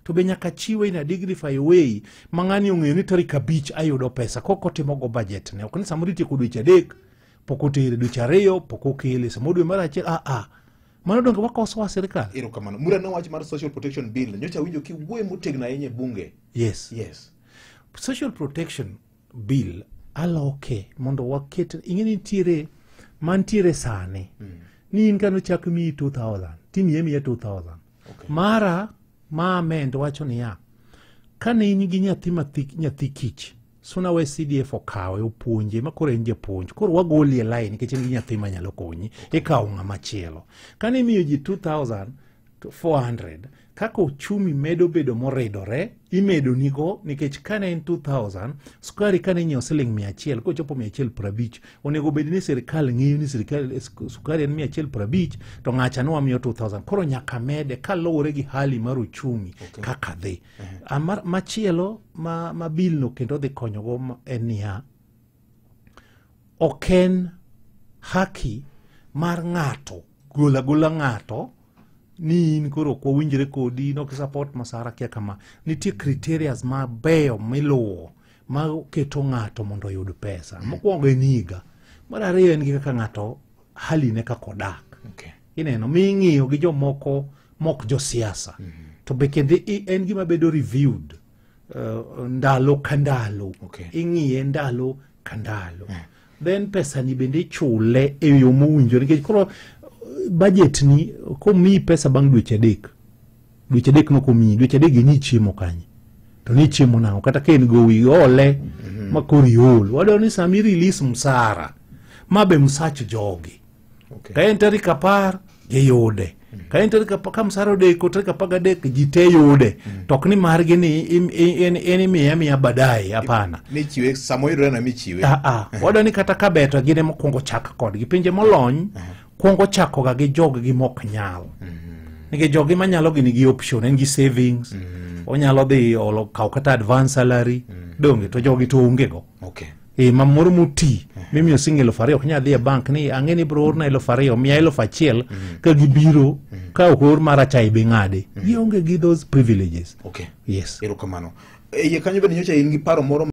To be nyaka chiwe in a dignified way ma ng'ani ong'eyo ni tarik 5 ayudo pesa kok otimogo budget ne. Ok ni samoro itieko dweche 3 pok otere, dweche 2 pok okele, samoro dwe mar 1 Mano donge wakoso wa sirikal. Erokamano. Mura ne wach mar social protection bill. Nyocha winjo kiwuoyo motegno ahinya e bunge. Yes. Yes. Social protection bill aloke mondo waket ing'e ni nitiere mantiere sani. Ni in kano chak miyi 2000 timiye miya 2000. Okay. Mara ma amend wacho niya kane in gi nyathi nyathi kich suna we CDF okawe opuonje ma koro en japuonj koro wagoli e line nikech en gi nyathi manyalo konyi ikawo ng'ama chielo. Kane imiyo ji 2400 kaka uchumi medo bedo moridore imedo nigo nikech kane en 2000 sukari kane inyiewo siling 100 kochopo 150 onego bed ni sirikal ng'iyo ni sirikal sukari en 150 to ng'acha ne wamiyo 2000 koro nyaka mede kaluwore gi hali mar uchumi. Okay. Kaka dhi. Machielo ma bill no kendo dhi konyogo en niya ok en haki mar ng'ato gola gola ng'ato ni in koro ok wawinjre kodi nok support masara kia kama. Nitie criteria mabeyo miluwo ma keto ng'ato mondo oyud pesa. Mokwongo en higa. Mar ariyo en gi kaka ng'ato hali ne kaka odak. Okay. Ineno ming'iyo gi jomoko mok josiasa. To be kendo en gima bedo reviewed ndalo ka ndalo. Okay. Ing'iye ndalo ka ndalo. Then pesa ni bende ichule e yo mowinjore nikech koro budget ni komiyi pesa bang' dweche 3. Dweche 3 no komiyi, dweche 3 gi ni chiemo kanye. To ni chiemo nang'o kata ka en gowi ole ma koro iol. Wadwaro ni sama i release msara ma be msach jogi. Okay. Ka en tarik 10 giyude. Ka en tarik ka msara odeko tarik 13 ji te yude. To ok ni margi ni en imiye amiya baadaye, hapana. Michiwe sama oyudore na michiwe. Wadwaro ni kata ka beto gin ema kuongo chak kodgi. Pinje molony kuongo chakoga gi jog-gi mok nyal. Nikech jog-gi manyalo gin gi option, en gi savings. Onyalo dhi olo kaw kata advance salary. Donge to jogi to onge go. Okay. Ma moro moti mimiyo siling 2000 ok nyal dhi e bank ni ang'e ni bro orna 2000 miya 1000 ka gibiro ka ok or mara cha ibi ng'ade. Gionge gi those privileges. Okay. Yes. Erokamano. E iye kanyo bende nyocha in gi paro moro